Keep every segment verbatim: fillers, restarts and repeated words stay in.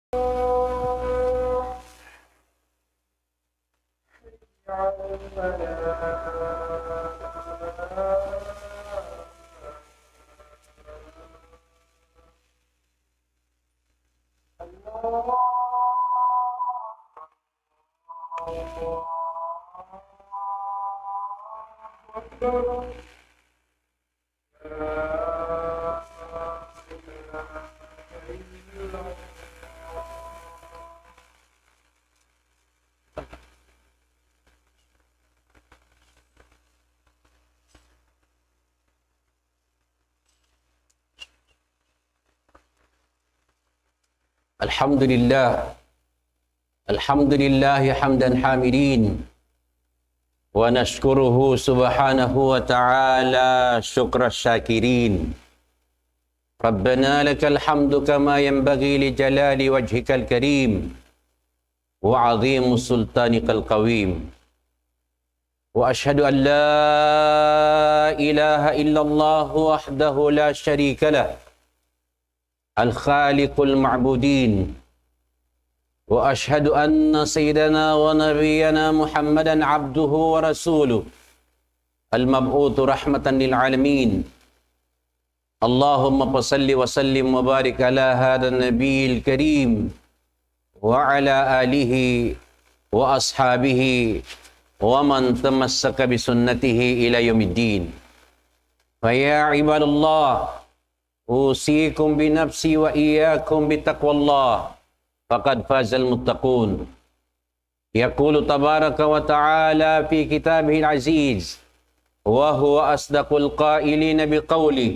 حي على الفلاح. الله أكبر. الحمد لله. الحمد لله حمد الحامدين، ونشكره سبحانه وتعالى شكر الشاكرين. ربنا لك الحمد كما ينبغي لجلال وجهك الكريم وعظيم سلطانك القويم. وأشهد أن لا إله إلا الله وحده لا شريك له، الخالق المعبودين. وأشهد أن سيدنا ونبينا محمدا عبده ورسوله، المبعوث رحمة للعالمين. اللهم فصل وسلم وبارك على هذا النبي الكريم وعلى آله وأصحابه ومن تمسك بسنته إلى يوم الدين. فيا عباد الله، أوصيكم بنفسي وإياكم بتقوى الله، فقد فاز المتقون. يقول تبارك وتعالى في كتابه العزيز، وهو أصدق القائلين بقوله: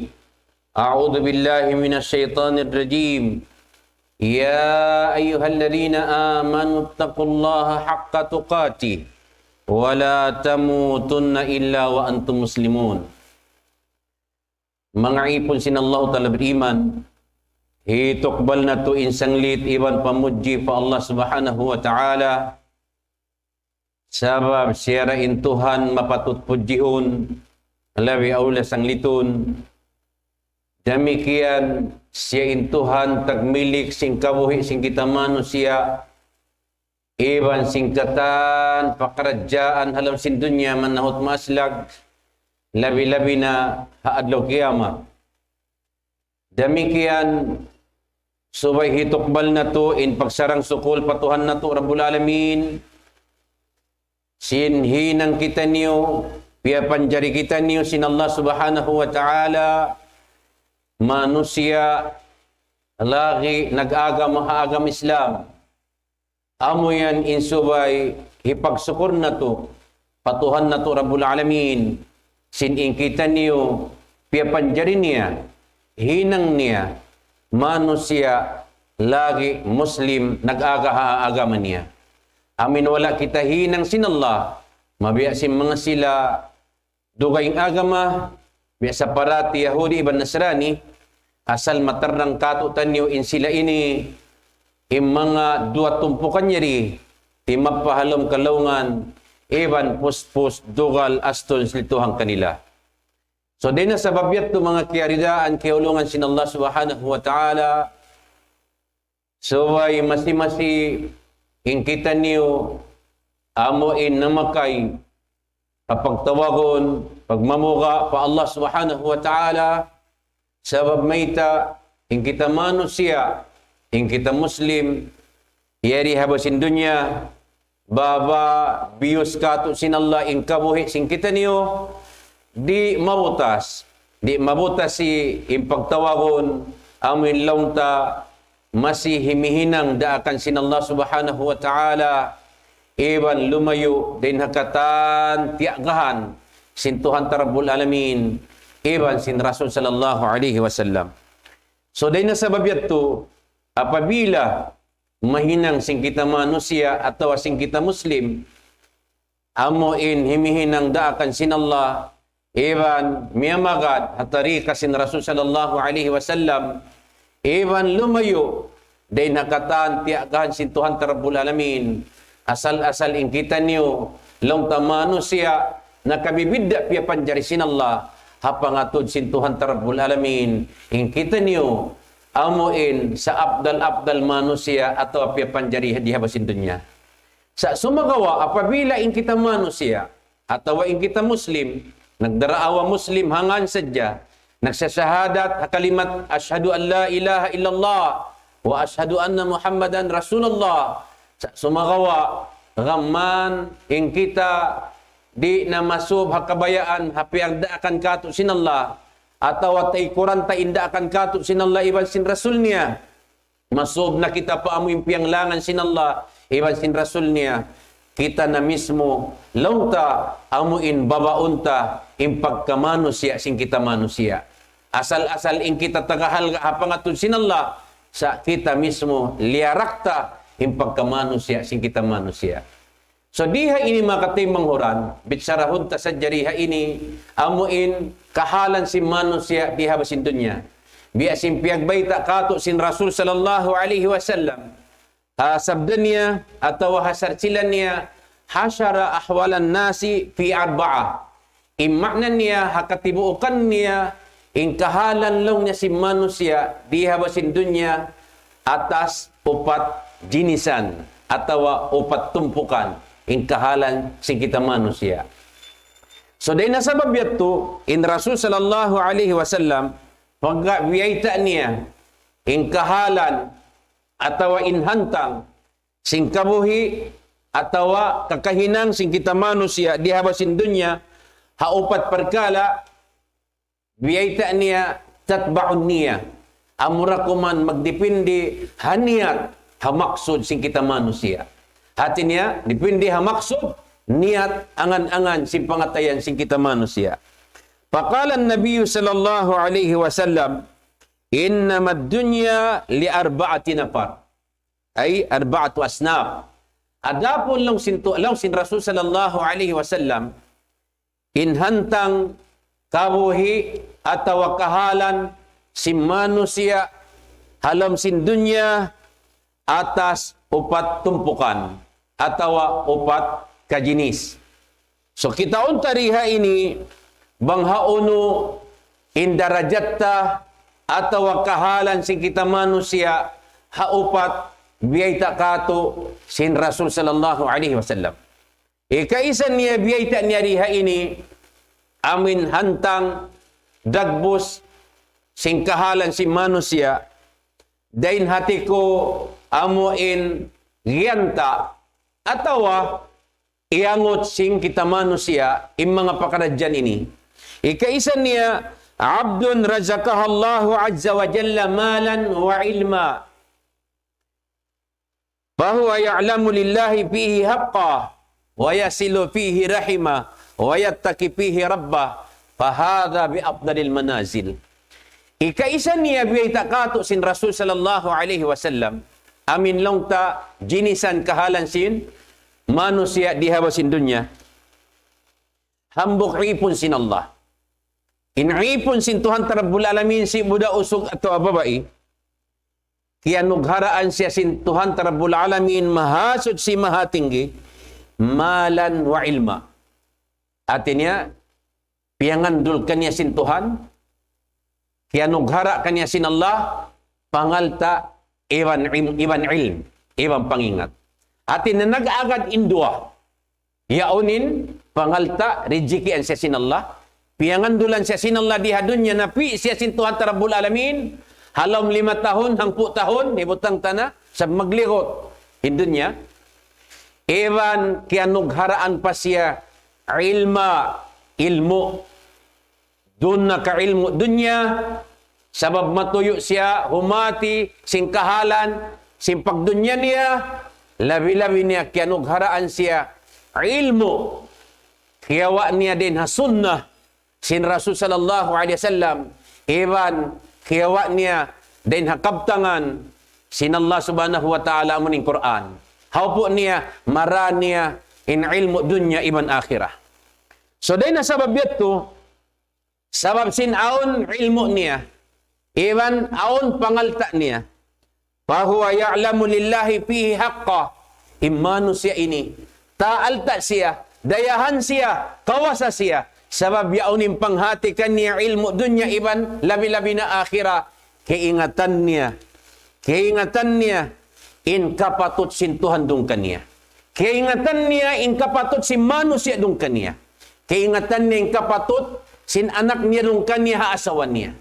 أعوذ بالله من الشيطان الرجيم. يا أيها الذين آمنوا اتقوا الله حق تقاته ولا تموتن إلا وأنتم مسلمون. Manga ipun sin Allahu Ta'ala beriman, hitukbal natu' in sanglit iban pamudji pa Allah Subhanahu wa Ta'ala, sabab siya ra in Tuhan mapatut pudjihun, labi awla sanglitun. Damikkiyan siya in Tuhan tagmilik sin kabuhi' sin kita manusiya', iban sin katan pakaradjaan ha lawm sin dunya manahut maaslag, labi-labi na ha adlaw kiyamat. Damikkiyan, subay hitukbal natu' in pagsarang-sukul pa Tuhan natu' Rabbul Alamin, sin hinang kitaniyu, piyapanjari kitaniyu sin Allah Subhanahu wa Ta'ala, manusiya' lagi' nag-agama ha agama Islam. Amu yan in subay hipagsukur natu' pa Tuhan natu' Rabbul Alamin, sin in kitaniyu piyapanjari niya, hinang niya, manusiya' lagi' Muslim nag-aga ha agama niya. Amu in wala' kita hinang sin Allah, mabiya' sin manga sila dugaing agama, biya' sa parati Yahudi iban Nasrani, asal matarrang kātu'niyu in sila ini, in manga duwa tumpukan yari, timappa ha lawm kalaungan, iban puspus dugal astun siltuhan kanila. So, dayn ha sabab yadtu manga kiyaridaan, kiyaulungan sin Allah Subhanahu wa Ta'ala, subay masi-masi in kitaniyu amu in namakay kapagtawagun, pagmamuga' pa Allah Subhanahu wa Ta'ala, sabab mayta' in kita manusiya', in kita Muslim, yari ha babaw sin dunya, baba biyus kātu' sin Allah in kabuhi' sin kitaniyu, di' mabutas, di' mabutas in pagtawagun, amu in laung ta, masi himihinang daakan sin Allah Subhanahu wa Ta'ala, iban lumayu' dayn ha katan tiyagahan sin Tuhan ta Rabbul Alamin, iban sin Rasul sallallahu alayhi wasallam. So, dayn ha sabab yadtu, apabila mahinang sin kita manusiya' atawa sin kita Muslim, amu in himihinang daakan sin Allah, iban miyamagad ha tarika sin Rasul sallallahu alayhi wasallam, iban lumayu' dayn ha katan tiyagahan sin Tuhan ta Rabbul Alamin, asal-asal in kitaniyu, laung ta manusiya', nakabibidda' piyapanjari sin Allah, ha pangatud sin Tuhan ta Rabbul Alamin, in kitaniyu, amuin sa afdal-afdal manusiya' atawa piyapanjari di ha basin dunya. Sa' sumagawa', apabila in kita manusiya', atawa in kita Muslim, nagdaraawa Muslim hangkan sadja, nagsasahadat ha kalimat, "Ashhadu an la ilaha illallah, wa ashhadu anna Muhammadan Rasulullah." Sa' sumagawa', gam mayan in kita di' na masub ha kabayaan, ha piyagdaakan katu' sin Allah, atawa taykuran ta in daakan katu' sin Allah iban sin Rasul niya. Masub na kita pa amu in piyanglangan sin Allah iban sin Rasul niya. Kita na mismo, laung ta, amu in babaun ta in pagkamanusiya' sin kita manusiya'. Asal-asal in kita tagahalga' ha pangatud sin Allah, sa' kita mismo liyarak ta in pagkamanusiya' sin kita manusiya'. So, di ha ini manga kataymanghuran, bicharahun ta sadja di ha ini, amu in kahalan sin manusiya' di ha basin dunya. Biya' sin piyagbayta' katu' sin Rasul sallallahu alayhi wasallam, ha sabda niya, atawa ha sarsilan niya, "Hashara ahwalan nasi fi arba'a." In maana niya, ha katibuukan niya, in kahalan laung niya sin manusiya' di ha basin dunya, atas upat jinisan, atawa upat tumpukan, in kahalan sin kita manusiya'. So, dayn ha sabab yadtu, in Rasul sallallahu alayhi wasallam, pagka biyayta' niya, in kahalan, atawa in hantang, sin kabuhi', atawa kakahinang sin kita manusiya', di ha basin dunya, ha upat parkala', biyayta' niya tatba'un niyah. Amura kuman magdipindi ha niyat, ha maksud sin kita manusiya'. Hati niya, dipindi ha maksud, niyat, angan-angan sin pangatayan sin kita manusiya'. Faqala an-Nabiyyu sallallahu alayhi wasallam, "Innamad dunya li arba'ati nafar." Ay, arba'atu asnaf. Adapun laung sin tu-, laung sin Rasul sallallahu alayhi wasallam, in hantang kabuhi' atawa kahalan sin manusiya' ha lawm sin dunya atas upat tumpukan atawa upat kajinis. So, kitaun ta di ha ini bang hawnu in darajat ta atawa kahalan sin kita manusiya' ha upat biyayta' katu' sin Rasul sallallahu alayhi wasallam. Ikaisa niya biyayta' niya di ha ini, amuin hantang dagbus sin kahalan sin manusiya', dayn ha tiku' amuin giyanta' atawa iyangut sin kita manusiya' in manga pakaradjaan ini. Ikaisa niya, "Abdun razaqahullahu azza wa jalla malan wa ilma." فهو يعلم لله فيه حقه، ويصل فيه رحمه، ويتقي فيه ربه، فهذا بأفضل المنازل. Ikaisa niya biyayta' katu' sin Rasul sallallahu alayhi wasallam, amuin laung ta jinisan kahalan sin manusiya' di ha basin dunya. Hambuuk ipun sin Allah. In ipun sin Tuhan ta Rabbul Alamin, sibu' da usug atawa babai, kiyanugharaan siya sin Tuhan ta Rabbul Alamin, Mahasuchi, Mahatinggi, malan wa ilma. Hati niya, piyangandul kaniya sin Tuhan, kiyanughara' kaniya sin Allah, pangalta' iban im-, iban ilm, iban pangingat. Hati niya nag-agad in duwa. Yaun in pangalta', rijikian siya sin Allah. Piyangandulan siya sin Allah di ha dunya, napi' siya sin Tuhan ta Rabbul Alamin. Ha lawm lima tahun, hangpu' tahun, hibutang ta na, sa' magligut in dunya. Iban kiyanugharaan pa siya ilma, ilmu'. Duun na ka ilmu' dunya, sabab matuyu' siya humati sin kahalan sin pagdunya niya, labi-labi niya kiyanugharaan siya ilmu'. Kiyawa' niya dayn ha sunnah sin Rasul sallallahu alayhi wasallam, iban kiyawa' niya dayn ha kabtangan sin Allah Subhanahu wa Ta'ala, amu in Qur'an. Hawpu' niya, mara niya in ilmu' dunya iban akhirah. So, dayn ha sabab yadtu, sabab sin awn ilmu' niya, iban awn pangalta' niya, فهو يعلم لله فيه حقه. In manusiya' ini, taal ta siya, dayahan siya, kawasa siya, sabab yaun in panghati kaniya ilmu' dunya iban labi-labi na akhira, kaingatan niya, kaingatan niya in kapatut sin Tuhan duun kaniya. Kaingatan niya in kapatut sin manusiya' duun kaniya. Kaingatan niya in kapatut sin anak niya duun kaniya ha asawa niya.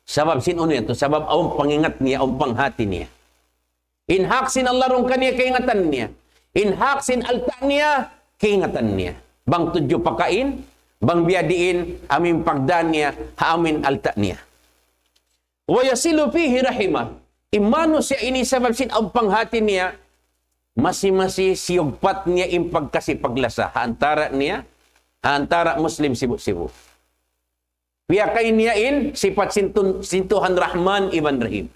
Sabab sin unu yadtu, sabab awn pangingat niya, awn panghati niya. In hak sin Allah duun kaniya kaingatan niya. In hak sin alta' niya kaingatan niya. Bang tudju pakain, bang biyadiin, amu in pagdā niya, ha amu in alta' niya. ويصل فيه رحمه. In manusiya' ini sabab sin awn panghati niya, masi-masi siyugpat niya in pagkasi paglasa, ha antara' niya, ha antara' Muslim sibu'-sibu'. Piyakay niya in sipat sin Tun-, sin Tuhan Rahman iban Rahim.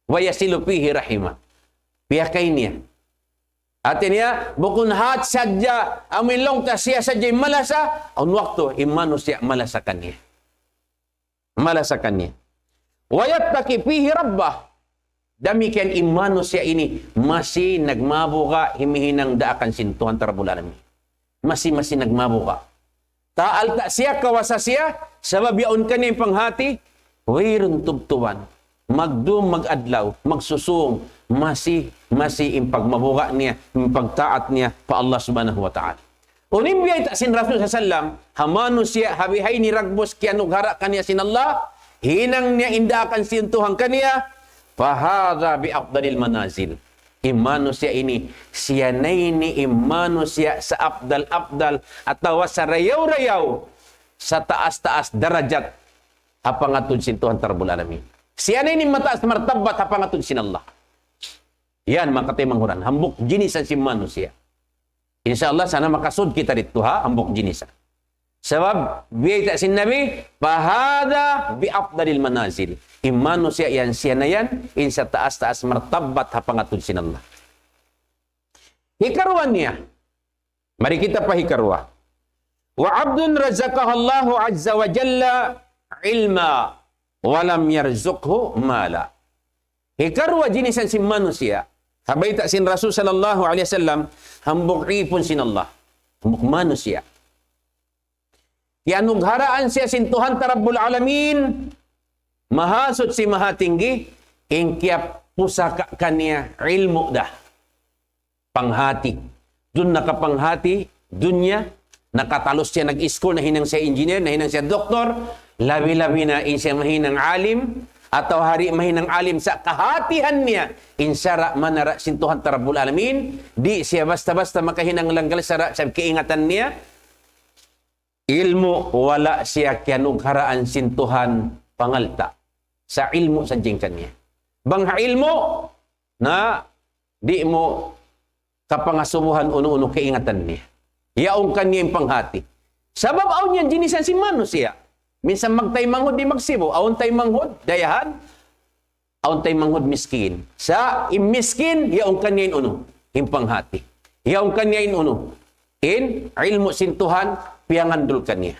ويصل فيه رحمه. Piyakay niya. Hāti niya, bukun hat sadja, amu in laung ta siya sadja in malasa, awn waktu, in manusiya' malasa kaniya. Malasa kaniya. ويتقي فيه ربه. Damikkiyan in manusiya' ini, masi nagmabuga' himihinang daakan sin Tuhan Rabbul Alamin. Masi, masi nagmabuga'. Taal ta siya, kawasa siya, sabab yaun kaniya in panghati, wayruun tubtuban. Magdum, mag-adlaw, magsusūng, masi, masi in pagmabuga' niya, in pagtaat niya pa Allah Subhanahu wa Ta'ala. Unu in biyayta' sin Rasul sallallahu alayhi wasallam, ha manusiya' ha bihaini dagbus kiyanughara' kaniya sin Allah, hinang niya in daakan sin Tuhan kaniya, فهذا بأفضل المنازل. In manusiya' ini, siya na ini in manusiya' sa afdal-afdal atawa sarayaw-rayaw, sataas-taas darajat ha pangatud sin Tuhan Rabbul Alamin. Siya na ini mataas martabat ha pangatud sin Allah. Yan, manga kataymanghuran, hambuuk jinisan sin manusiya'. Insya Allah, sana makasud kita didtu ha hambuuk jinisan. Sabab, biyayta' sin Nabi, فهذا بأفضل المنازل. In manusiya' yan, siya na yan, in sataas-taas martabat ha pangatud sin Allah. Hikaruwa niya. Mari kita pa hikaruwa. وعبد رزقه الله عز وجل علما ولم يرزقه مالا. Hikaruwa jinisan sin manusiya'. Ha bayta' sin Rasul sallallahu alayhi wasallam, hambuuk ipun sin Allah. Hambuuk manusiya'. Kiyanugharaan siya sin Tuhan ta Rabbul Alamin, Mahasuchi Mahatinggi, in kiyapusaka kaniya ilmu' da. Panghati. Duun nakapanghati, dunya, nakatalus siya nag-iskul, nahinang siya engineer, nahinang siya doktor, labi-labi na in siya mahinang alim, atawa di' mahinang alim sa' kahatihan niya, in sara' manara' sin Tuhan ta Rabbul Alamin, di' siya basta-basta makahinang langgal sara' sa' kaingatan niya, ilmu', wala' siya kiyanugharaan sin Tuhan pangalta'. Sa' ilmu' sadja in kaniya. Bang ha ilmu', na di' mu kapangasubuhan unu-unu kaingatan niya. Yaun kaniya in panghati. Sabab awn yan jinisan sin manusiya'. Minsan magtaymanghud di' magsibu', awn taymanghud, dayahan, awn taymanghud miskin. Sa' in miskin, yaun kaniya in unu, in panghati. Yaun kaniya in unu, in ilmu' sin Tuhan, piyangandul kaniya.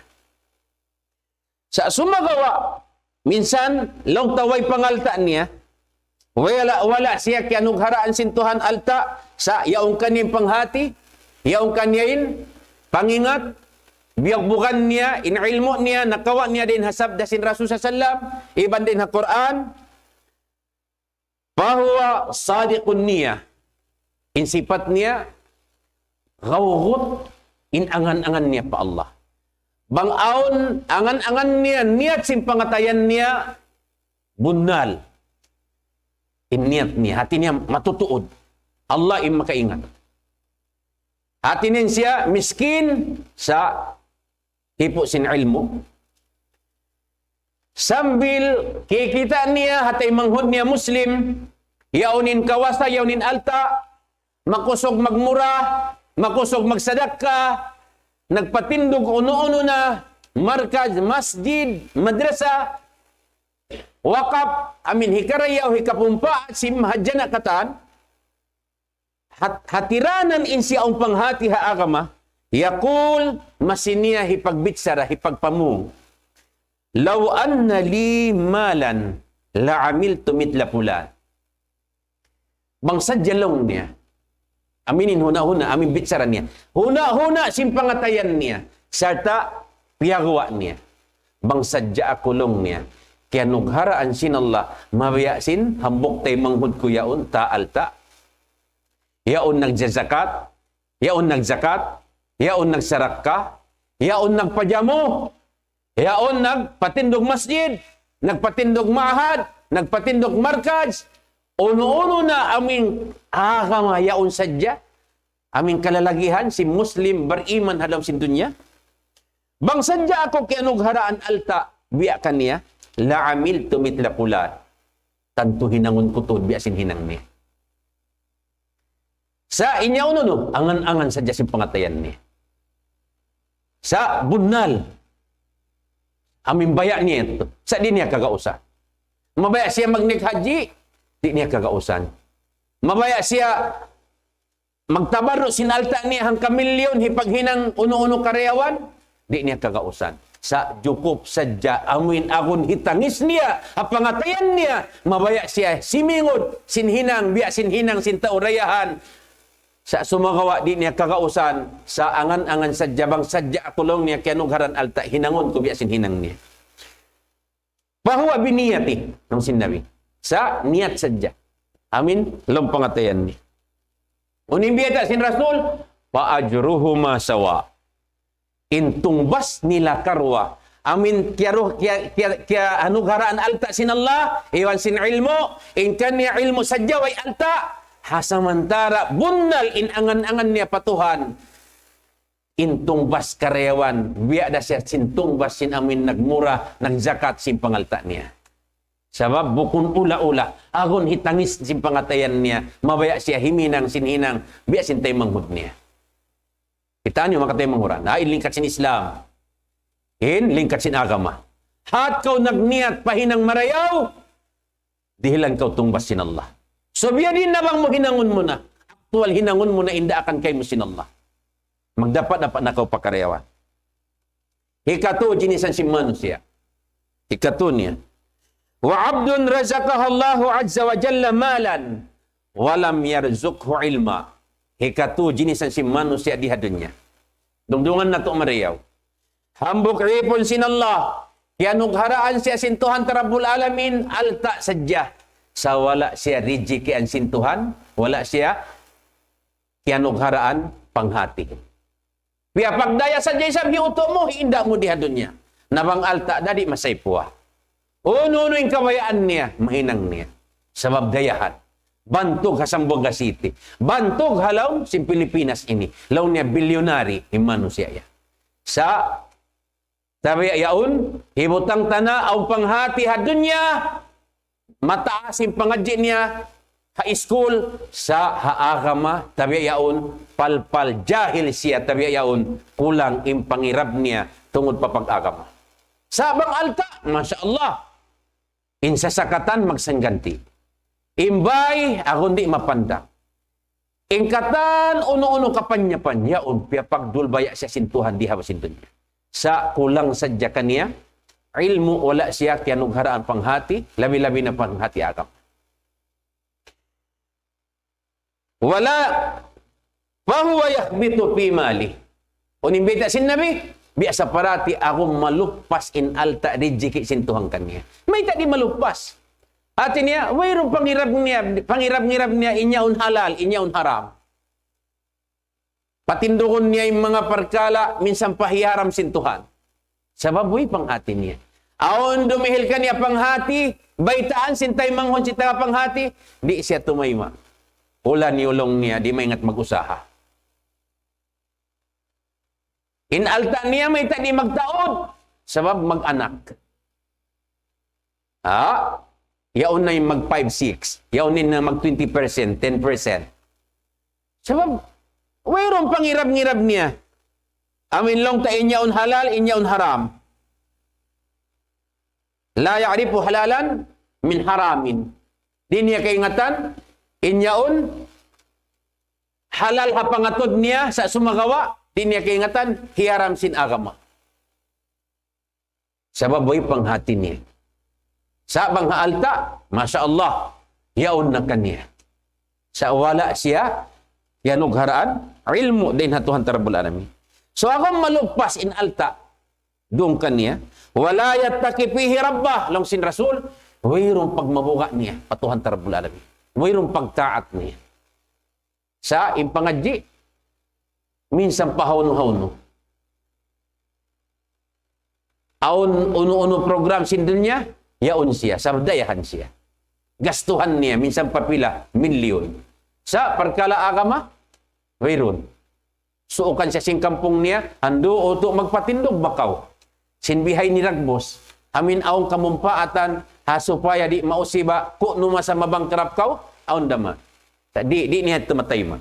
Sa' sumagawa', minsan, laung ta way pangalta' niya, wala', wala' siya kiyanugharaan sin Tuhan alta', sa' yaun kaniya in panghati, yaun kaniya in pangingat, biyugbugan niya, in ilmu' niya, nakawa' niya dayn ha sabda sin Rasul sallallahu alayhi wasallam, iban dayn ha Qur'an, فهو صادق النية. In sipat niya, gawgut in angan-angan niya pa Allah. Bang awn angan-angan niya, niyat sin pangatayan niya, bunnal in niyat niya, hati niya matutuud. Allah in makaingat. Hati niya siya miskin sa' hipu' sin ilmu'. Sambil kikita' niya ha taymanghud niya Muslim, yaun in kawasa, yaun in alta', makusug magmura, makusug magsadakka, nagpatindug unu-unu na, markaz, masjid, madrasa, wakap, amin hikarayaw, hikapumpaat sin mahadjana' katan, hat-, hatiranan in siya awn panghati ha agama, yaqul, masi niya hipagbichara, hipagpamung, لو أن لي مالا لعملت مثل فلان. Bang sadja laung niya, amin in huna-huna, amin bichara niya. Huna-huna sin pangatayan niya, sarta' piyaguwa' niya. Bang sadja aku laung niya, kiyanugharaan sin Allah, mabaya' sin hambuuk taymanghud ku yaun, ta alta'. Yaun nagjazakat, yaun nagzakat, yaun nagsarakka, yaun nagpajamu, yaun nagpatindug masjid, nagpatindug ma'had, nagpatindug markaz, unu-unu na amin agama yaun sadja, amin kalalagihan sin Muslim beriman ha lawm sin dunya. Bang sadja aku kiyanugharaan alta' biya' kaniya, لعملت مثل فلان. Tantu hinangun ku tuud biya' sin hinang niya. Sa' in yaun unu, angan-angan sadja sin pangatayan niya. Sa' bunnal. Amin baya' niya yadtu. Sa' di' niya kagausan. Mabaya' siya magnaik haji, di' niya kagausan. Mabaya' siya magtabarru' sin alta' niya hangka milyun hipaghinang unu-unu karayawan, di' niya kagausan. Sa' jukup sadja amuin agun hitangis niya, ha pangatayan niya, mabaya' siya simingud sin hinang, biya' sin hinang sin tau dayahan. Sa' sumagawa' di' niya kagausan, sa' angan-angan sadja bang sadja aku laung niya kiyanugharaan alta', hinangun ku biya' sin hinang niya. فهو بنيته, laung sin Nabi. Sa' niyat sadja. Amin, laung pangatayan niya. Unu in biyayta' sin Rasul, فأجرهما سواء. In tungbas nila karuwa. Amin kiyaruh, kiya, kiya, kiyanugharaan alta' sin Allah, iban sin ilmu', in kaniya ilmu' sadja way alta', ha samantara' bunnal in angan-angan niya pa Tuhan. In tungbas karayawan, biya' da siya sin tungbas sin amuin nagmura, nagzakat sin pangalta' niya. Sabab bukun ula-ula, agun hitangis sin pangatayan niya, mabaya' siya himinang sin hinang, biya' sin taymanghud niya. Kitaa niyu manga taymanghud, ha, in lingkat sin Islam. In lingkat sin agama. Hat kaw nagniyat pa hinang marayaw, dihilan kaw tungbas sin Allah. So, biyadiin na bang mu hinangun mu na. Aktual hinangun mu na in daakan kaymu sin Allah. Magdapat-dapat na kaw pa karayawan. Hikatu jinisan sin manusiya'. Hikatu niya. وعبد رزقه الله عز وجل مالا ولم يرزقه علما. Hikatu jinisan sin manusiya' di ha dunya. Dungdungan natu' marayaw. Hambuuk ipun sin Allah. Kiyanugharaan siya sin Tuhan ta Rabbul Alamin, alta' sadja. Sa' wala' siya rijikian sin Tuhan, wala' siya kiyanugharaan panghati. Piyapagdaya sadja isab hi utu' mu, hinda' mu di ha dunya. Na bang alta' da di' masaypuwa. Unu-unu in kabayaan niya, mahinang niya. Sabab dayahan. Bantug ha Zamboanga City. Bantug ha lawm sin Pilipinas ini. Laung niya bilyunary in manusiya' yan. Sa' tabi' yaun, hibutang ta na awn panghati ha dunya, mataas in pangadji' niya, ha iskul, sa' ha agama, tabi' yaun, palpal jahil siya, tabi' yaun, kulang in pangirab niya, tungud pa pag-agama. Sa' bang alta', masha Allah. In sasakatan magsangganti'. In bāy, agun di' mapandang. In katan unu-unu kapanya-panya, un piyapagdulbaya siya sin Tuhan di ha basin dunya. Sa' kulang sadja kaniya, ilmu' wala' siya kiyanugharaan panghati, labi-labi na panghati agama. Wala, fahuwa yakhbitu fi mali. Unu in bayta' sin Nabi, biya' sa parati aku maluppas in alta' rijiki' sin Tuhan kaniya. Mayta' di' maluppas? Hati niya, wayruun pangirab niya, pangirab-ngirab niya in yaun halal, in yaun haram. Patindugun niya in manga parkala' minsan pa hiyaram sin Tuhan. Sabab way panghati niya. Awn dumihil kaniya panghati, baytaan sin taymanghud sin taga panghati, di' siya tumayma'. Ulan iyulung niya, di' maingat mag-usaha. In alta' niya mayta' di' magtaud, sabab mag-anak. Ha? Yaun na in mag five six. Yaun na in mag twenty percent, ten percent. Sabab, wayruun pangirab-ngirab niya. Amu in laung ta in yaun halal, in yaun haram. La ya'rifu halalan min haramin. Di' niya kaingatan, in yaun halal ha pangatud niya sa' sumagawa', di' niya kaingatan, hiyaram sin agama. Sabab way panghati niya. Sa' bang ha alta', masha Allah, yaun na kaniya. Sa' wala' siya, kiyanugharaan, ilmu' dayn ha Tuhan ta Rabbul Alamin. So, aku maluppas in alta'. Duun kaniya. ولا يتقي فيه ربه, laung sin Rasul, wayruun pagmabuga' niya pa Tuhan ta Rabbul Alamin. Wayruun pagtaat niya. Sa' in pangadji', minsan pa hawnu-hawnu. Awn unu-unu program sin dunya, yaun siya, sabab dayahan siya. Gastuhan niya, minsan pa pila, milyun. Sa' parkala' agama, wayruun. Suukan siya sin kampung niya, andu' utu' magpatindug ba kaw. Sin bihay ni dagbus. Amin awn kamumpaatan, ha supaya di' mausiba, ku'nu masa mabangkrap kaw, awn da ma. Sa' di', di' niya tumatayma.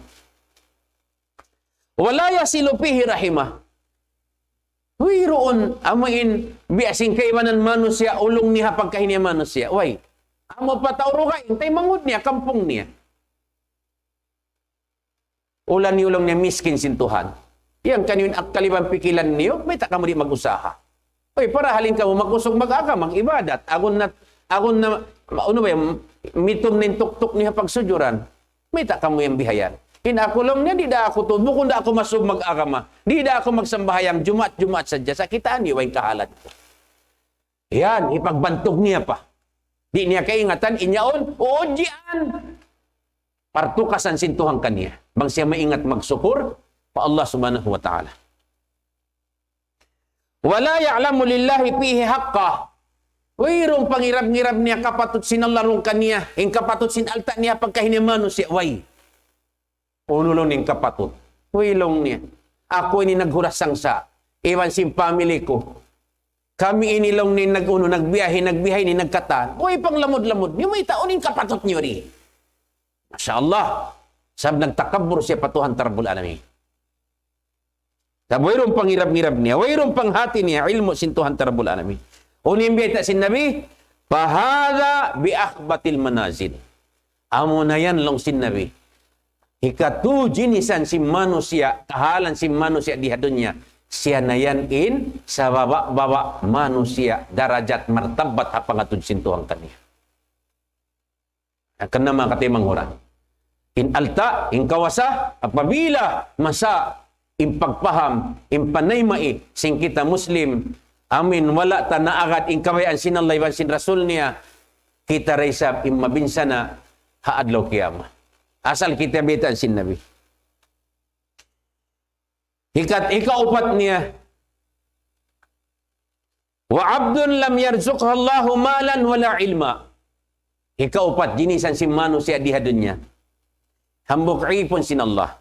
ولا يصل فيه رحمه. Wayruun, amu in, biya' sin kaibanan manusiya', ulung niya ha pagkahi niya manusiya'. Way. Amu pa tau dugaing, taymanghud niya, kampung niya. Ulan niyu laung niya miskin sin Tuhan. Yan kaniyu in akkal iban pikilan niyu, mayta' kamu di' mag-usaha. Uy, parahal in kamu makusug mag-agama, mag-ibadat. Agun na, agun na, unu ba yan, mitum na in tuktuk niyu ha pagsujuran. Mayta' kamu yan bihayan. In aku laung niya, di' da aku tu, bukun da aku masub mag-agama. Di' da aku magsambahayang Jumaat, Jumaat sadja. Sa' kitaa niyu in kahalan ku. Yan, hipagbantug niya pa. Di' niya kaingatan, in yaun, ujian. Partukasan sin Tuhan kaniya. Bang siya maingat magsukur pa Allah Subhanahu wa Ta'ala. ولا يعلم لله فيه حقه. Wayruun pangirab-ngirab niya kapatut sin Allah duun kaniya. In kapatut sin alta' niya pagkahi niya manusiya', way. Unu laung niya in kapatut. Uy laung niya. Aku ini naghuras sangsa'. Iban sin family ku. Kami ini laung niya nag-unu, nagbiyahe, nagbiyahe ini, nagkatan. Uy, panglamud-lamud niyu, mayta' unu in kapatut niyu di. Masha Allah. Sabab nagtakabbur siya pa Tuhan ta Rabbul Alamin. Sabab wayruun pangirab-ngirab niya, wayruun panghati niya, ilmu' sin Tuhan ta Rabbul Alamin. Unu in biyayta' sin Nabi, فهذا بأخبث المنازل. Amuna yan laung sin Nabi. Hikatu jinisan sin manusiya', kahalan sin manusiya' di ha dunya. Siya na yan in sababa'-baba' manusiya', darajat, martabat ha pangatud sin Tuhan kaniya. Hangkan na manga kataymanghuran. In alta', in kawasa, apabila masa in pagpaham, in panayma'i, sin kita Muslim, amin, wala' ta naagad in kabayaan sin Allah iban sin Rasul niya, kita da isab in mabinsana' ha adlaw kiyamat. Asal kita biyaytaan sin Nabi. Hikat-, hikaupat niya. وعبد لم يرزقه الله مالا ولا علما. Hikaupat jinisan sin manusiya' di ha dunya. Hambuuk īpun sin Allah.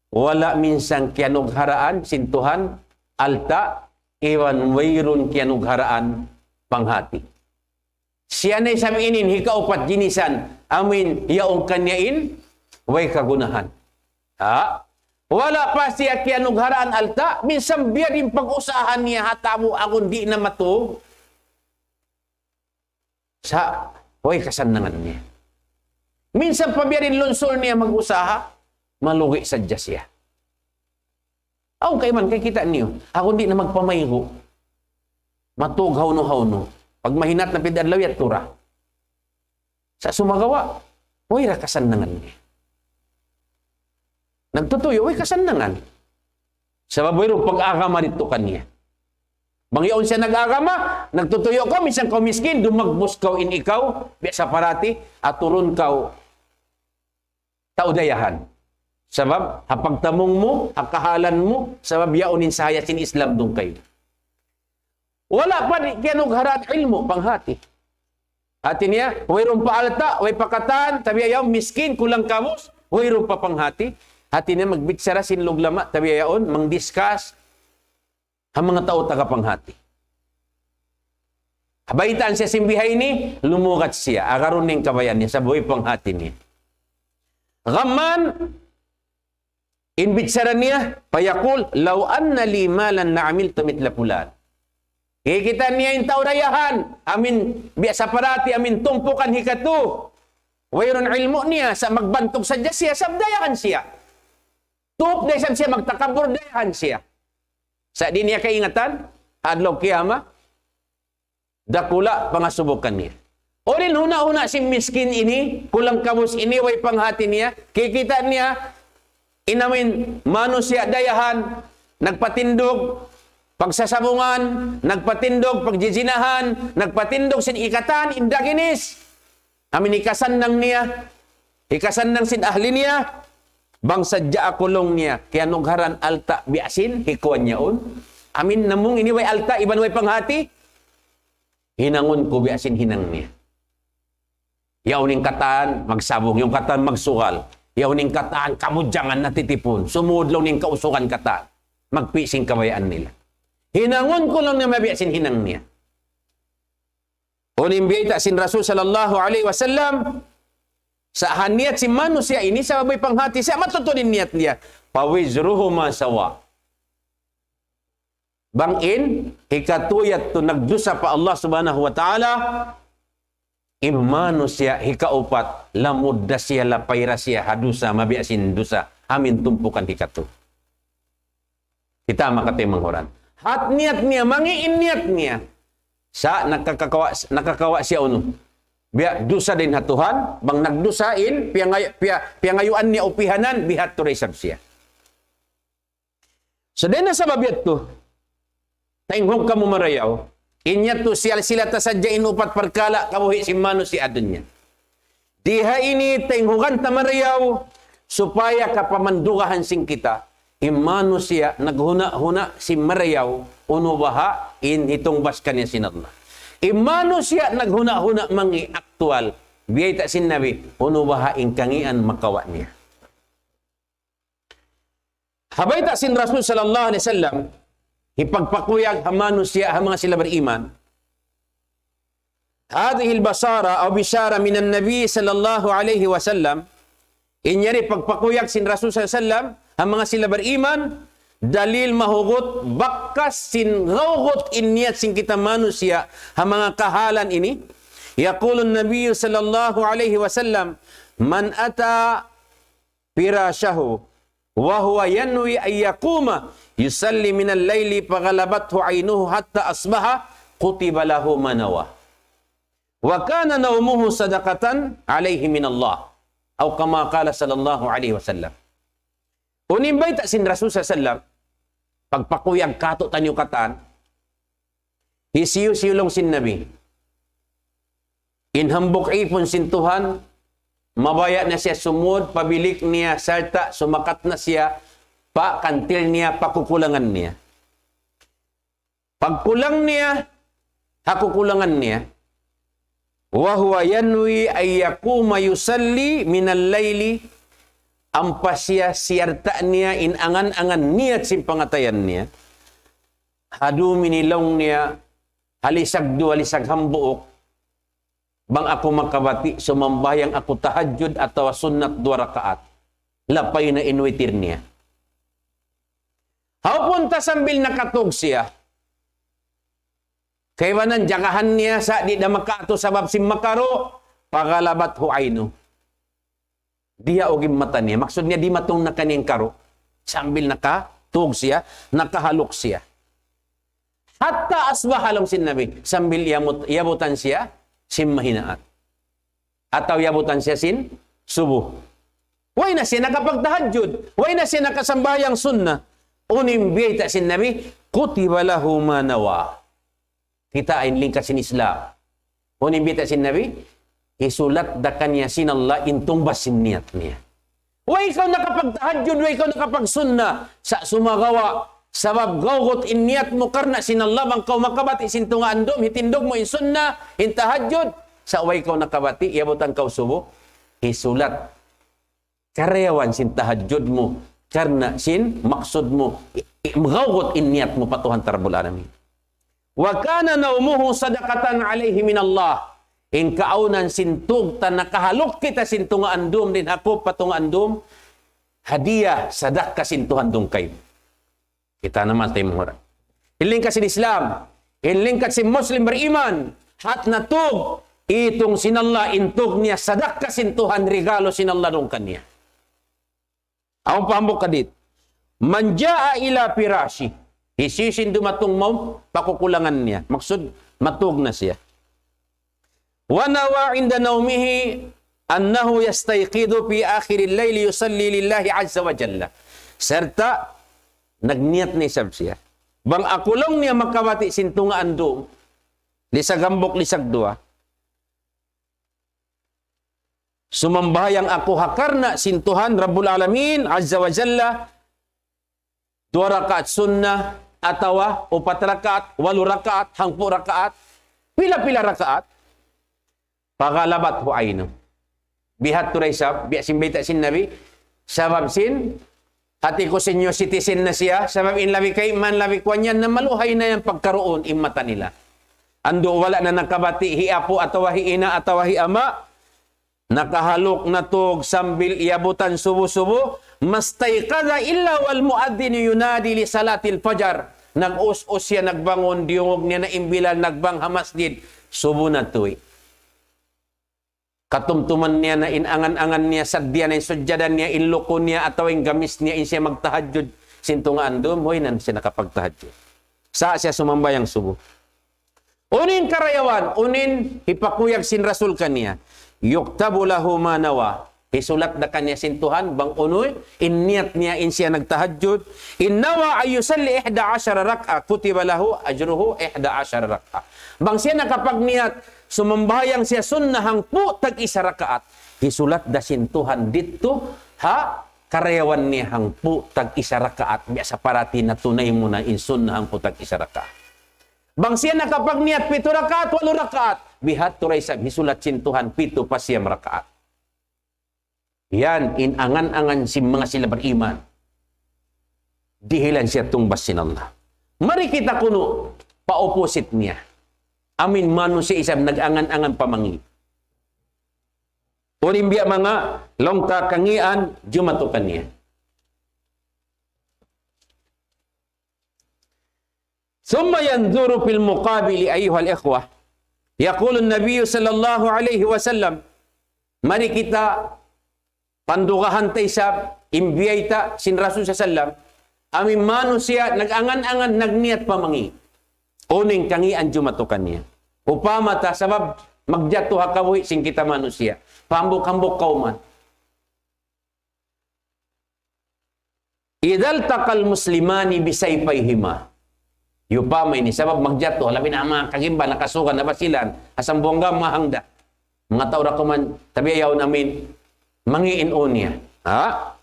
Wala' minsan kiyanugharaan sin Tuhan, alta', iban wayruun kiyanugharaan panghati. Siya na isab ini in hikaupat jinisan, amuin yaun kaniya in way kagunahan. Ha? Wala' pa siya kiyanugharaan alta', minsan biya' diin pag-usaha niya ha tabu' agun di' na matug. Sa' way kasannangan niya. Minsan pa biya' diin lunsul niya mag-usaha, malugi sadja siya. Awn kaibanan, kay kita' niyu, aku di' na magpamaygu'. Matug hawnu-hawnu. Pag mahinat na pid adlaw yadtu ra. Sa' sumagawa', way ra kasannangan niya. Nagtutuyu', way kasannangan. Sabab wayruun pag-agama didtu kaniya. Bang yaun siya nag-agama, nagtutuyu' kaw, minsan kaw miskin, dumagbus kaw in ikaw, biya' sa parati, aturun kaw tau dayahan. Sabab, ha pagtamung mu, ha kahalan mu, sabab yaun in sahaya sin Islam duun kaymu. Wala' pa di' kiyanugharaan ilmu', panghati. Hati niya, wayruun pa alta', way pa katan, tabiya' yaun, miskin, kulang kabus, wayruun pa panghati. Hati niya, magbichara sin ulama', tabiya' yaun, mangdiscuss, ha manga tau taga panghati. Ha baytaan siya sin bihaini, lumugat siya. Agarun niya in kabayaan niya, sabab way panghati niya. Gam mayan, in bichara niya, فيقول لو أن لي مالا لعملت مثل فلان. Kikita' niya in tau dayahan, amuin biya' sa parati, amuin tumpukan hikatu. Wayruun ilmu' niya, sa' magbantug sadja siya, sabab dayahan siya. Tup da isab siya magtakabbur, dayahan siya. Sa' di' niya kaingatan, adlaw kiyamat, dakula' pangasubuhan niya. Unu in huna'-huna' sin miskin ini, kulang kabus ini, way panghati niya, kikita' niya, in amuin manusiya' dayahan, nagpatindug, pagsasabungan, nagpatindug, pagjijinahan, nagpatindug sin katan, in daginis. Amu in hikasannang niya, hikasannang sin ahli niya, bang sadja aku laung niya, kiyanugharan alta' biya' sin hikuan yaun. Amu in namung ini way alta', iban way panghati, hinangun ku biya' sin hinang niya. Yaun in katan magsabung, yaun katan magsugal. Yaun in katan kabujangan natitipun. Sumud laung in kausugan katan. Magpi' sin kabayaan nila. Hinangun ku laung niya mabiya' sin hinang niya. Unu in biyayta' sin Rasul sallallahu alayhi wasallam, sa' ha niyat sin manusiya' ini, sabab way panghati siya, matutud in niyat niya. فوزرهما سواء. Bang in hikatu yadtu nagdusa pa Allah Subhanahu wa Ta'ala, in manusiya' hikaupat, lamud da siya, lapay da siya ha dusa, mabiya' sin dusa, amu in tumpukan hikatu. Kita' makatay manghuran. Hat niyat niya, mangi' in niyat niya. Sa' nakakawa', nakakawa' siya unu. Biya' dusa dayn ha Tuhan, bang nagdusa in, piyangay-, piya-, piyangayuan niya upihanan, bihadtu da isab siya. So, dayn ha sabab yadtu, tayngug kamu marayaw, in yadtu siyalsila ta sadja in upat parkala' kabuhi' sin manusiya' ha dunya. Di ha ini taynghugan ta marayaw, supaya kapamandugahan sin kita, in manusiya' naghuna'-huna' sin marayaw, unu baha' in hitungbas kaniya sin Allah. In manusiya' naghuna'-huna' mangi' aktual, biyayta' sin Nabi, unu baha' in kangīan makawa' niya. Ha bayta' sin Rasul sallallahu alayhi wasallam, hipagpakuyag ha manusiya', ha manga sila bariman. هذه البشارة أو بشارة من النبي صلى الله عليه وسلم. In yari pagpakuyag sin Rasul sallallahu alayhi wasallam, ha manga sila bariman, dalil mahugut bakas sin gawgut in niyat sin kita manusiya', ha manga kahalan ini. يقول النبي صلى الله عليه وسلم: من أتى فراشه وهو ينوي أن يقوم يصلي من الليل فغلبته عينه حتى أصبح كتب له ما نوى. وكان نومه صدقة عليه من الله. أو كما قال صلى الله عليه وسلم. Unu in bayta' sin Rasul sallallahu alayhi wasallam, pagpakuyag kātu'niyu katan, hisiyu-siyu laung sin Nabi. In hambuuk īpun sin Tuhan, mabaya' na siya sumud, pabilik niya, sarta' sumakat na siya, pa kantil niya, pa kukulangan niya. Pagkulang niya, ha kukulangan niya, وهو ينوي أن يقوم يصلي من الليل, ampa siya siyarta' niya in angan-angan niyat sin pangatayan niya. Ha dum ini laung niya, halisag duwa, halisag hambuuk, bang aku makabati', sumambahayang aku tahajjud atawa sunnat duwa rakaat, lapay na in witir niya. Hawpun ta sambil nakatug siya, kaibanan jagahan niya sa' di' da makaatu sabab sin makaru', فغلبته عينه. Diyaug in mata niya. Maksud niya, dimatung na kaniya in karu'. Sambil nakatug siya, nakahaluk siya. حتى أصبح, laung sin Nabi, sambil iyamut-, iyabutan siya sin mahinaat. Atawa iyabutan siya sin subuh. Way na siya nakapagtahajjud. Way na siya nakasambahayang sunnah. Unu in biyayta' sin Nabi, كتب له ما نوى. Kita' in lingkat sin Islam. Unu in biyayta' sin Nabi, hisulat da kaniya sin Allah in tungbas sin niyat niya. Way kaw nakapagtahajjud, way kaw nakapagsunnah, sa' sumagawa', sabab gawgut in niyat mu karna' sin Allah, bang kaw makabati' sin tunga' andum, hitindug mu in sunnah, in tahajjud, sa' way kaw nakabati', iyabutan kaw subuh, hisulat karayawan sin tahajjud mu, karna' sin maksud mu, i-, i-, magawgut in niyat mu pa Tuhan ta Rabbul Alamin. وكان نومه صدقة عليه من الله. In kaawnan sin tug ta nakahaluk kita sin tunga' andum dayn ha kup pa tunga' andum, hadiya, sadakka sin Tuhan dungkay. Kita' na, matay mura. In lingkat sin Islam, in lingkat sin Muslim bariman, hat na tug, itung sin Allah, in tug niya sadakka sin Tuhan, rigalu sin Allah dungkan niya. Awn pa hambuuk hadith. من جاء إلى فراشه. Hisiyu-siyu in dumatung mawn pa kukulangan niya. Maksud, matug na siya. ونوى عند نومه أنه يستيقظ في آخر الليل يصلي لله عز وجل. Sarta' nagniyat na isab siya. Bang aku laung niya makabati' sin tunga' andum, lisag hambuuk, lisag duwa, sumambahayang aku ha karna' sin Tuhan Rabbul Alamin, Azza wa Jalla, duwa rakaat sunnah, atawa upat rakaat, walu rakaat, hangpu' rakaat, pila-pila rakaat, فغلبته عينه. Biya' ha yan tuud isab, biya' sin bayta' sin Nabi, sabab sin, hati ku senior citizen na siya, sabab in labi kayman, labi kuwan yan, na maluhay na yan pagkaruun in mata nila. Andu' wala' na nakabati', hi apu' atawa hi ina' atawa hi ama', nakahaluk na tug sambil iyabutan subu-subu, ما استيقظ إلا والمؤذن ينادي لصلاة الفجر. Nag-us-us siya, nagbangun, diyungug niya na in Bilal nagbang ha masjid, subu na tuud. Katumtuman niya na in angan-angan niya, sadja na in sujjadan niya, in luku niya, atawa in gamis niya, in siya magtahajjud sin tunga' andum, huway na siya nakapagtahajjud. Sa' siya sumambahayang subu. Unu in karayawan, unu in hipakuyag sin Rasul kaniya. يكتب له ما نوى. Hisulat da kaniya sin Tuhan, bang unu in niyat niya in siya nagtahajjud. إن نوى أن يصلي إحدى عشرة ركعة كتب له أجره إحدى عشرة ركعة. Bang siya nakapagniyat, sumambahayang siya sunnah hangpu' tag-isa rakaat, hisulat da sin Tuhan didtu ha karayawan niya hangpu' tag-isa rakaat, biya' sa parati natunay mu na in sunnah hangpu' tag-isa rakaat. Bang siya nakapagniyat pitu rakaat, walu rakaat, biya' ha yan tuud isab hisulat sin Tuhan pitu pa siyam rakaat. Yan in angan-angan sin manga sila beriman. Dihilan siya tungbas sin Allah. Mari kita kunu' pa opposite niya. Amu in manusiya' isab nag-angan-angan pa mangi'. Unu in biya' manga laung ta kangīan jumatu kaniya. ثم ينظر في المقابل أيها الإخوة. يقول النبي صلى الله عليه وسلم. Mari kita pandugahan ta isab in biyayta' sin Rasul sallallahu alayhi wasallam. Amu in manusiya' nag-angan-angan, nagniyat pa mangi'. Unu in kangīan jumatu kaniya. Upama ta sabab magjatu ha kabuhi' sin kita manusiya'. Pa hambuuk-hambuuk kawman. إذا التقى المسلمان بسيفيهما. Upama ini, sabab magjatu, labi na manga kagimba, nakasugan, nabasilan, ha Sambuwangan mahang da. Manga tau da kuman, tabiya' yaun amin, mangi' in ū niya. Ha?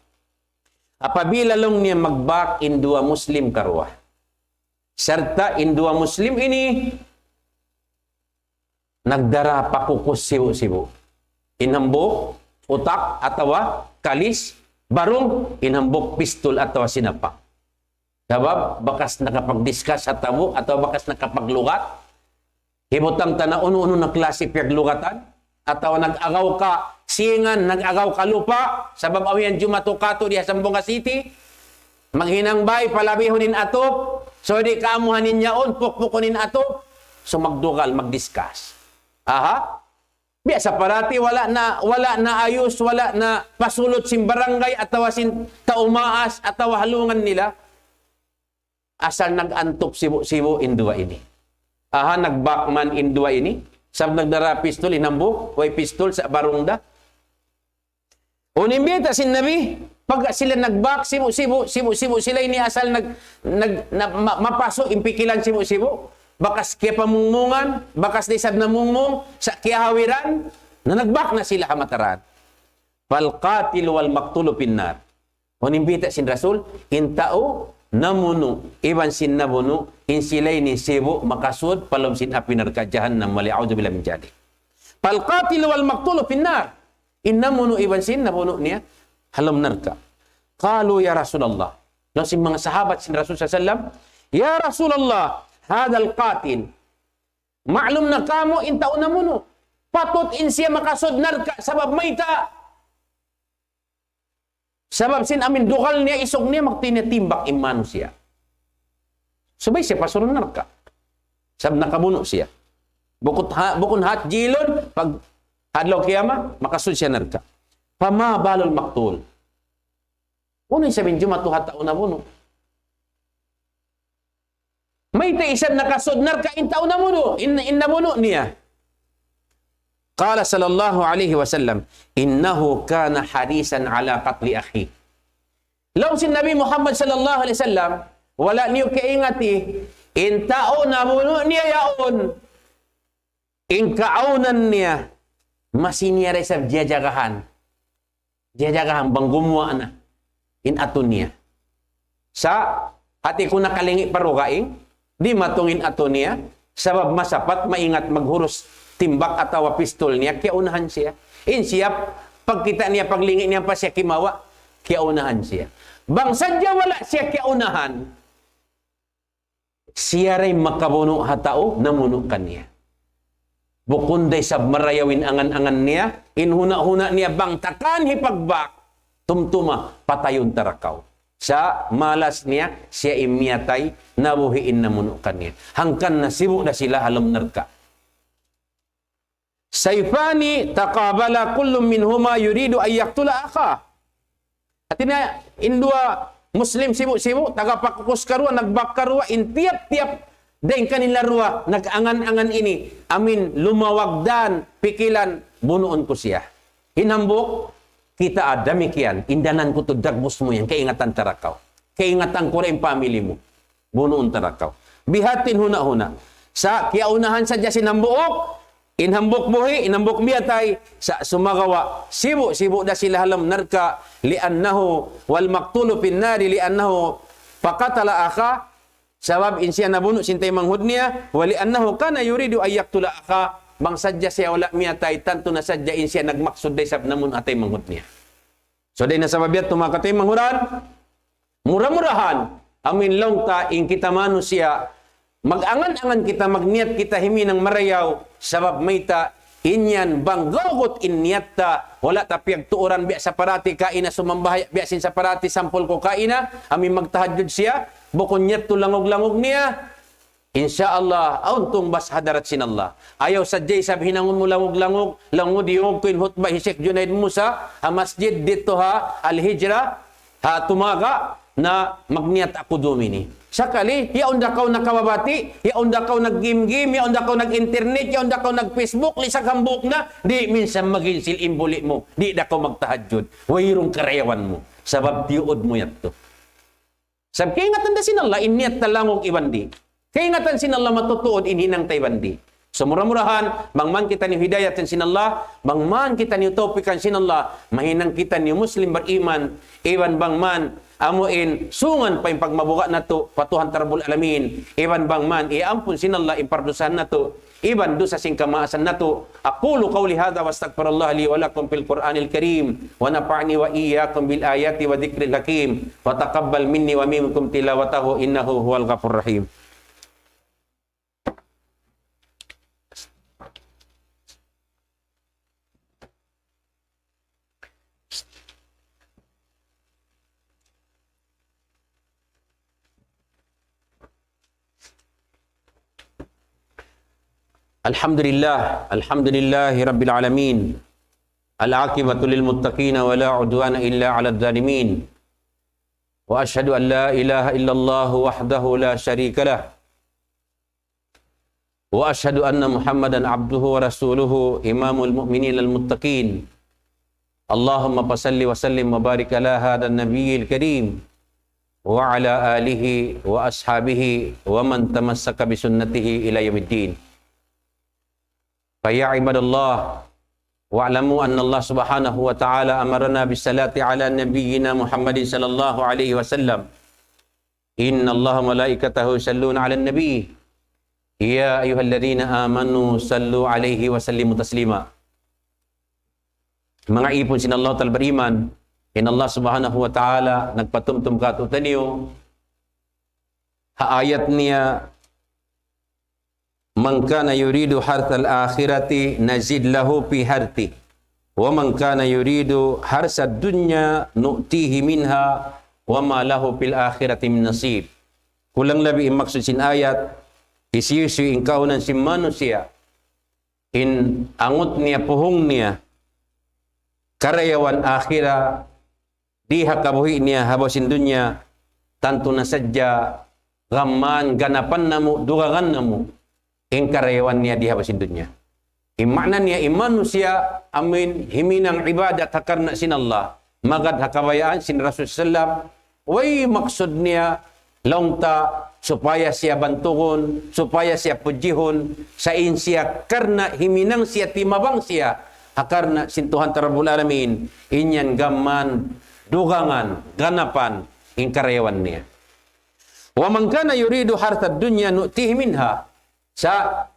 Apabila laung niya magbak in duwa Muslim karuwa. Sarta' in duwa Muslim ini, nagdara pakukus sibu'-sibu'. In hambuuk utak atawa kalis, barung, in hambuuk pistol atawa sinapak. Sabab, bakas nakapag-discuss ha tabu', atawa bakas nakapaglugat, hibutang ta na unu-unu na klasi piyaglugatan, atawa nag-agaw ka singan, nag-agaw ka lupa', sabab awn yan jumatu katu' di ha Zamboanga City, maghinang bay, palabihun in atup, so di' kaamuhan in yaun, pukpukun in atup, so magdugal, mag-discuss. Aha. Biya' sa parati, wala' na, wala' na ayus, wala' na pasulut sin barangay, atawa sin tau maas, atawa halungan nila. Asal nag-antup sibu'-sibu' in duwa ini. Aha, nagbak man in duwa ini. Sabab nagdara pistol, in hambuuk, way pistol, sa' barung da. Unu in biyayta' sin Nabi, pagka sila nagbak, sibu'-sibu', sibu'-sibu' sila ini asal nag-, nag-, na-, ma-, mapasu' in pikilan sibu'-sibu'. Bakas kiyapamungmungan, bakas da isab namungmung, sa' kiyahawiran, na nagbak na sila ha mataran. فالقاتل والمقتول في النار. Unu in biyayta' sin Rasul, in tau namunu' iban sin nabunu', in sila ini sibu' makasud pa lawm sin api narka' jahannam, والعياذ بالله من ذلك. فالقاتل والمقتول في النار. In namunu' iban sin nabunu' niya, ha lawm narka'. قالوا يا رسول الله. Laung sin manga sahabat sin Rasul sallallahu alayhi wasallam, "يا رسول الله، هذا القاتل." Ma'lum na kamu' in tau namunu'. Patut in siya makasud narka' sabab mayta'. Sabab sin amin dugal niya, isug niya, magtitimbak in manusiya'. Subay siya pasurun narka'. Sabab nakabunu' siya. Bukut ha-, bukun hat jilun, pag adlaw kiyamat, makasud siya narka'. فما بال المقتول. Unu in sabab in jumatu ha tau nabunu'? Mayta' isab nakasud narka' in tau nabunu', in, in nabunu' niya. قال صلى الله عليه وسلم: إنه كان حريصا على قتل أخيه. Laung sin Nabi Muhammad sallallahu alayhi wasallam, Wala' niyu kaingati, in tau nabunu' niya yaun, in kaawnan niya, masi niya da isab jajagahan. Jajagahan bang gumuwa' na in atu niya. Sa' hati ku nakalingi' pa dugaing, di' matung in atu niya, sabab masapat maingat maghurus timbak atawa pistol niya, kiyaunahan siya. In siya, pagkita' niya, paglingi' niya pa siya kimawa', kiyaunahan siya. Bang sadja wala' siya kiyaunahan, siya da in makabunu' ha tau namunu' kaniya. Bukun da isab marayaw in angan-angan niya, in huna'-huna' niya bang takan hipagbak, tumtuma, patayun ta da kaw. Sa' malas niya, siya in miyatay, nabuhi' in namunu' kaniya. Hangkan na sibu' da sila ha lawm narka'. سيفان تقابلا كل منهما يريد أن يقتل أخاه. Hati niya, in duwa Muslim sibu'-sibu', taga pakukus karuwa, nagbak karuwa, in tiyap-tiyap dayn kanila duwa, nag-angan-angan ini, amuin lumawag dan, pikilan, bunuun ku siya. In hambuuk, kita' damikkiyan, in danan ku tuud dagbus mu yan, kaingatan ta da kaw. Kaingatan ku da in family mu. Bunuun ta da kaw. Biha' in huna'-huna'. Sa' kiyaunahan sadja sin hambuuk, in hambuuk buhi', in hambuuk miyatay, sa' sumagawa', sibu'-sibu' da sila ha lawm narka', لأنه، والمقتول في النار لأنه قتل أخاه, sabab in siya nabunu' sin taymanghud niya, ولأنه كان يريد أن يقتل أخاه, bang sadja siya wala' miyatay, tantu na sadja in siya nagmaksud da isab namunu' ha taymanghud niya. So, dayn ha sabab yadtu, manga kataymanghuran, mura-murahan, amuin laung ta in kita manusiya', mag-angan-angan kita, magniyat kita himinang marayaw, sabab mayta', in yan bang gawgut in niyat ta, wala' ta piyagtuuran biya' sa parati kaina sumambahaya', biya' sin sa parati sampul ku kaina, amuin magtahajjud siya, bukun niyat tu langug-langug niya, Insya Allah, awn tungbas ha hadarat sin Allah. Ayaw sadja isab hinangun mu langug-langug, laung mu diyungug ku in hutba hi Sheikh Junaid Musa, ha masjid didtu ha Al-Hijrah, ha Tumaga, na magniyat aku dum ini. Sakali, yaun da kaw nakababati', yaun da kaw nag-game-game, yaun da kaw nag-internet, yaun da kaw nag-Facebook, lisag hambuuk na, di' minsan maginsil in buli' mu, di' da kaw magtahajjud, wayruun karayawan mu, sabab tiyuud mu yadtu. Sabab kaingatan da sin Allah, in niyat ta langug iban di'. Kaingatan sin Allah matutuud in hinang ta iban di'. So, mura-murahan, bang man kitaniyu hidayatan sin Allah, bang man kitaniyu tawpikan sin Allah, mahinang kitaniyu Muslim bariman, iban bang man, amuin, sungan pa in pagmabuga' natu', pa Tuhan ta Rabbul Alamin, iban bang man, iyampun sin Allah in pardusahan natu', iban dusa sin kamaasan natu'. أقول قولي هذا وأستغفر الله لي ولكم في القرآن الكريم، ونفعني وإياكم بالآيات والذكر الحكيم، وتقبل مني ومنكم تلاوته إنه هو الغفور الرحيم. الحمد لله، الحمد لله رب العالمين. العاقبة للمتقين ولا عدوان إلا على الظالمين. وأشهد أن لا إله إلا الله وحده لا شريك له. وأشهد أن محمدا عبده ورسوله إمام المؤمنين المتقين. اللهم فصل وسلم وبارك على هذا النبي الكريم وعلى آله وأصحابه ومن تمسك بسنته إلى يوم الدين. فيا عباد الله، واعلموا أن الله سبحانه وتعالى أمرنا بالصلاة على نبينا محمد صلى الله عليه وسلم. إن الله وملائكته يصلون على النبي. يا أيها الذين آمنوا صلوا عليه وسلموا تسليما. Manga ipun sin Allah Ta'ala bariman, in Allah Subhanahu wa Ta'ala nagpatumtum kātu'niyu ha ayat niya, من كان يريد حرث الآخرة نزد له في حرثه ومن كان يريد حرث الدنيا نؤته منها وما له في الآخرة من نصيب. Kulang labi in maksud sin ayat, hisiyu-siyu in kaawnan sin manusiya', in angut niya, puhung niya, karayawan akhirat, di ha kabuhi' niya ha babaw sin dunya, tantu na sadja gam man ganapan namu', dugagan namu', in karayawan niya di ha babaw sin dunya. In maana niya, in manusiya' amuin himinang ibadat ha karna' sin Allah, magad ha kabayaan sin Rasul sallam, way maksud niya, laung ta supaya siya bantugun, supaya siya pudjihun, sa' in siya karna' himinang siya, timabang siya, ha karna' sin Tuhan ta Rabbul Alamin, in yan gam mayan, dugangan, ganapan, in karayawan niya. ومن كان يريد حرث الدنيا نؤته منها. Sa'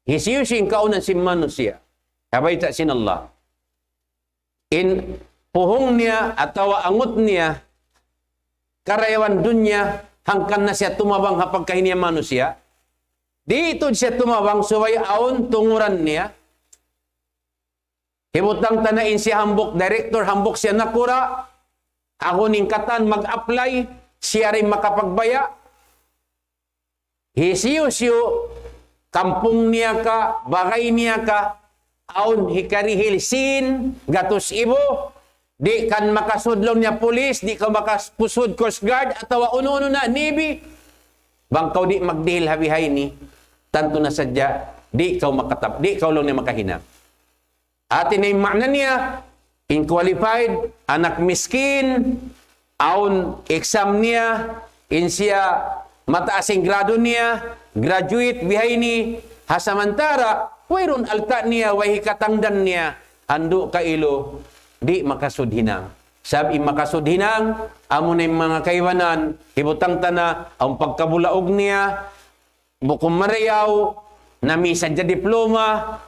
hisiyu-siyu in kaawnan sin manusiya'. Bayta' sin Allah. In puhung niya atawa angut niya, karayawan dunya, hangkan na siya tumabang ha pagkahi niya manusiya'. Di' tuud siya tumabang subay awn tunguran niya. Hibutang ta na in siya hambuuk director, hambuuk siya nakura', awn in katan mag-apply, siya da in makapagbaya'. Hisiyu-siyu, kampung niya ka, bagay niya ka, awn hikarihil sīn, gatus ibu, di' kaw makasud laung niya pulis, di' kaw makasud Coast Guard, atawa unu-unu na, Navy. Bang kaw di' magdihil ha bihaini, tantu na sadja, di' kaw makatab-, di' kaw laung niya makahinang. Hāti niya in maana niya, in qualified, anak miskin, awn exam niya, in siya mataas in grado niya, graduate, bihaini, ha samantara', wayruun alta' niya, way hikatangdan niya, andu' kailu, di' makasud hinang. Sabab in makasud hinang, amuna in manga kaibanan, hibutang ta na, awn pagkabulaug niya, bukun marayaw, nami sadja diploma,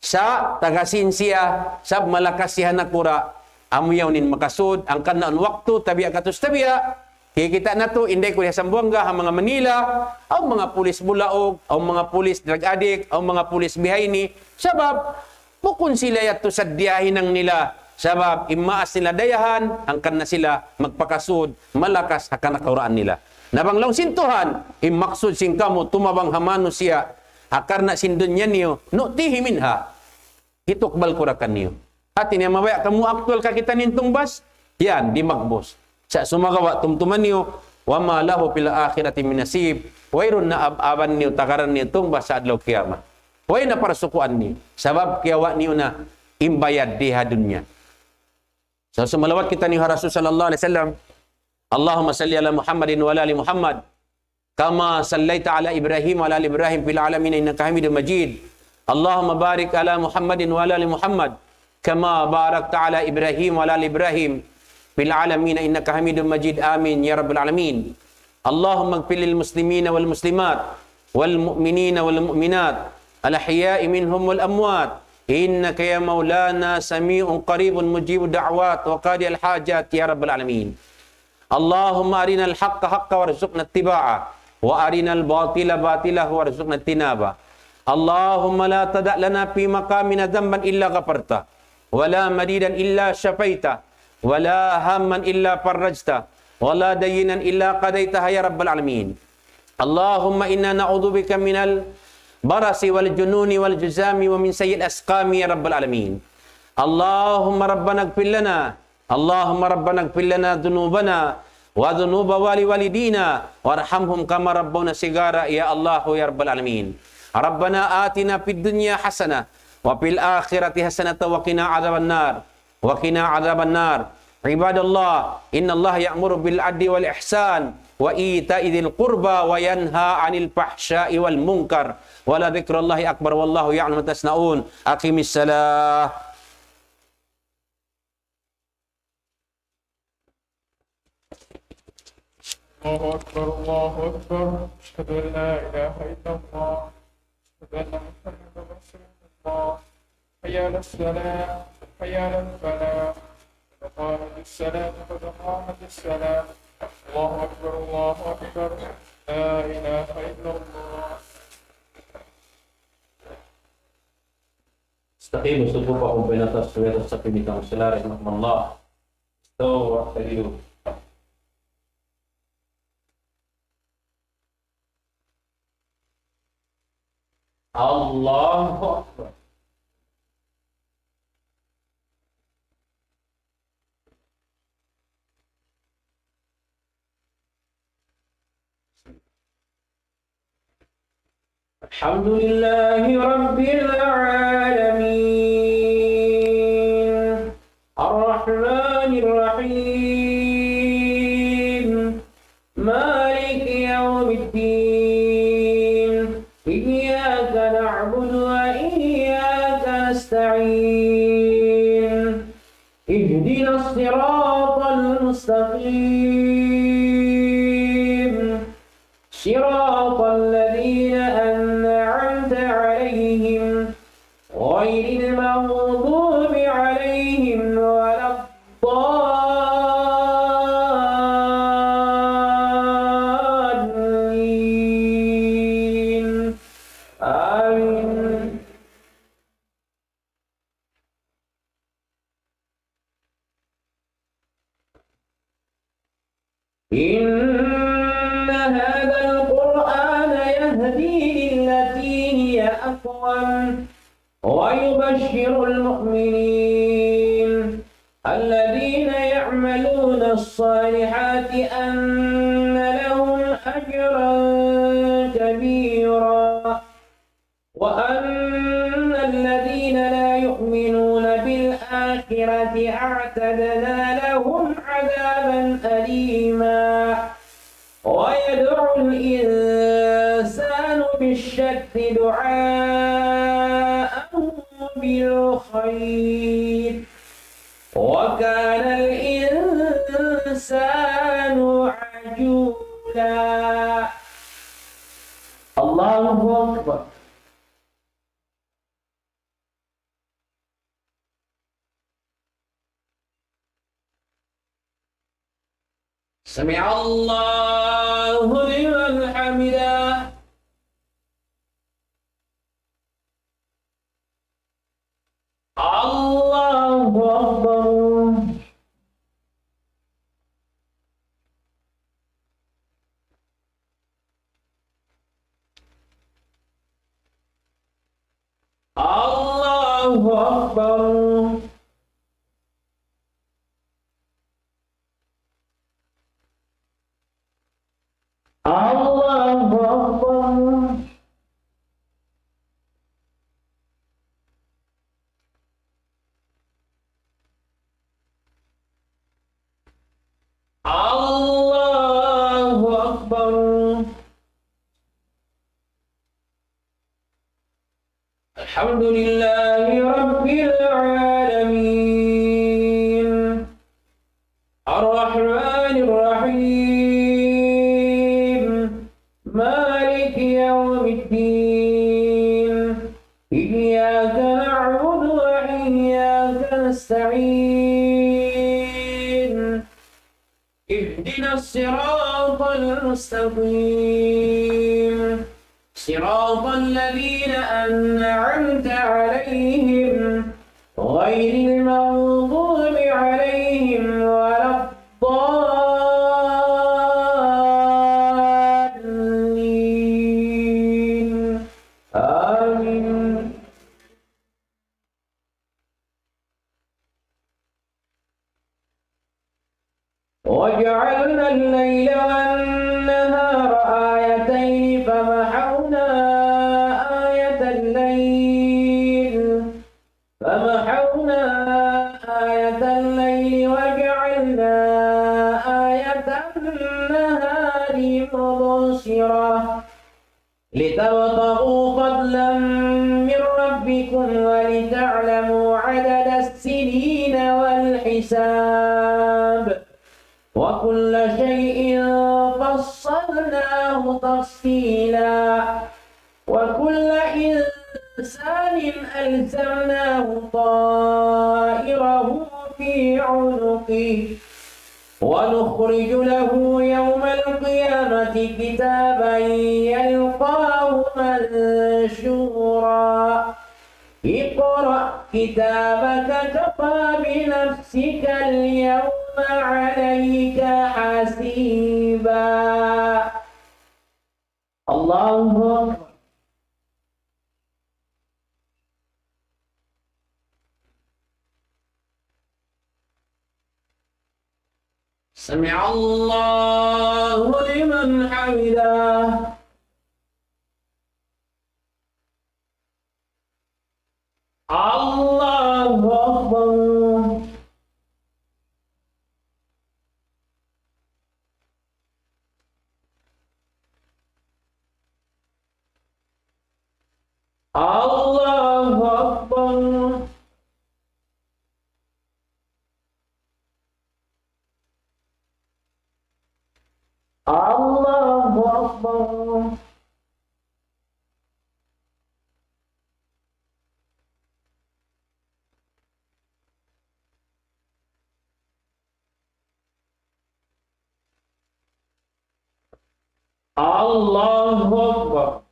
sa' taga sīn siya, sabab malakas siya ha nakura', amu yaun in makasud, hangkan na awn waktu, tabiya' gatus tabiya', kikita' natu', inday ku ha Sambuwangga, ha manga Manila, awn manga pulis bulaug, awn manga pulis drug addict, awn manga pulis bihaini, sabab, bukun sila yadtu sadja hinang nila, sabab in maas nila dayahan, hangkan na sila magpakasud, malakas ha kanakuraan nila. Na bang laung sin Tuhan, in maksud sin kamu tumabang ha manusiya', ha karna' sin dunya niyu, نؤته منها. Hitukbal ku da kaniyu. Hāti niya mabaya' kamu aktual kakitaan in tungbas, yan, di' magbus. Sa' sumagawa' tumtuma niyu, وما له في الآخرة من نصيب. Wayruun na ab-, aban niyu, tagaran niyu tungbas ha adlaw kiyamat. Way na parsukuan niyu. Sabab kiyawa' niyu na in bayad di ha dunya. So, sumalawat kitaniyu ha Rasul sallallahu alayhi wasallam. اللهم صل على محمد وعلى آل محمد كما صليت على إبراهيم وعلى آل إبراهيم في العالمين إنك حميد مجيد. اللهم بارك على محمد وعلى آل محمد كما باركت على إبراهيم وعلى آل إبراهيم في العالمين إنك حميد مجيد. آمين يا رب العالمين. اللهم اغفر للمسلمين والمسلمات والمؤمنين والمؤمنات الأحياء منهم والأموات إنك يا مولانا سميع قريب مجيب الدعوات وقاضي الحاجات يا رب العالمين. اللهم أرنا الحق حقا وارزقنا اتباعه، وأرنا الباطل باطلا وارزقنا اجتنابه. اللهم لا تدع لنا في مقامنا ذنبا إلا غفرته، ولا مريضا إلا شفيته، ولا هما إلا فرجته، ولا دينا إلا قضيته يا رب العالمين. اللهم إنا نعوذ بك من البرص والجنون والجذام ومن سيء الأسقام يا رب العالمين. اللهم ربنا اغفر لنا اللهم ربنا اغفر لنا ذنوبنا وذنوب والي والدينا وارحمهم كما ربونا صغارا يا الله يا رب العالمين. ربنا آتنا في الدنيا حسنة وفي الآخرة حسنة وقنا عذاب النار. وقنا عذاب النار. عباد الله، إن الله يأمر بالعدل والإحسان وإيتاء ذي القربى وينهى عن الفحشاء والمنكر ولذكر الله أكبر والله يعلم ما تصنعون. أقم الصلاة. الله أكبر، الله أكبر. أشهد أن لا إله إلا الله. أشهد أن محمدا رسول الله. حي على الصلاة، حي على الفلاح. قد قامت الصلاة، قد قامت الصلاة. الله أكبر، الله أكبر. لا إله إلا الله. استقيموا صفوفكم بين الصفوف، رحمكم الله. استووا واعتدلوا. الله أكبر. الحمد لله رب العالمين. الرحمن الرحيم. مالك الدين. إياك نعبد وإياك نستعين. اهدنا الصراط المستقيم. صراط الذين أنعمت عليهم غير المغضوب عليهم ولا الضالين. آمين. إن هذا القرآن يهدي للتي هي أقوم ويبشر المؤمنين الذين يعملون الصالحات أن لهم أجرا كبيرا. وأن الذين لا يؤمنون بالآخرة أعتدنا لهم عذابا أليما. ويدعو الإنسان بالشر دعاءه بالخير وكان الإنسان عجولا. الله أكبر. سمع الله لمن حمده. الله أكبر. الله أكبر. الله أكبر. الله أكبر. الحمد لله رب العالمين. الرحمن الرحيم. مالك يوم الدين. إياك نعبد وإياك نستعين. اهدنا الصراط المستقيم. صراط الذين أنعمت عليهم غير المغضوب عليهم ولا الضالين. آمين. وجعلنا الليل والنهار آيتين فمحونا آية الليل، فمحونا آية الليل وجعلنا آية النهار مبصرة. لتبتغوا فضلا من ربكم ولتعلموا عدد السنين والحساب، وكل شيء فصلناه تفصيلا، وكل إنسان ألزمناه طائره في عنقه، ونخرج له يوم القيامة كتابا يلقاه منشورا. اقرأ كتابك كفى بنفسك اليوم عليك حسيبا. الله أكبر. سمع الله لمن حمده. الله أكبر. الله أكبر. الله أكبر. الله أكبر.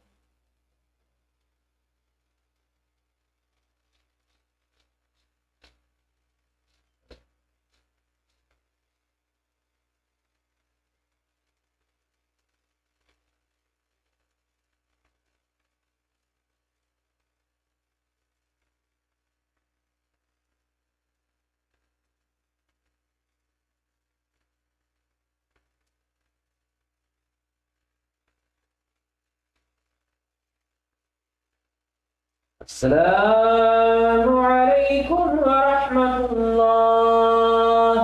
السلام عليكم ورحمة الله.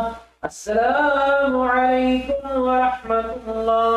السلام عليكم ورحمة الله.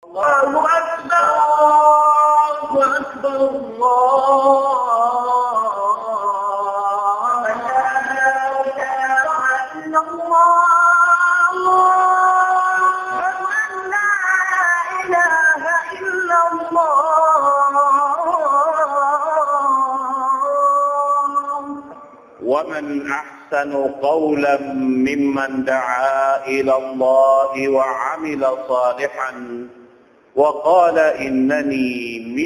الله أكبر، الله أكبر، الله أكبر. أشهد أن لا إله إلا الله. أشهد أن لا إله إلا الله. ومن أحسن قولا ممن دعا إلى الله وعمل صالحا وقال إنني من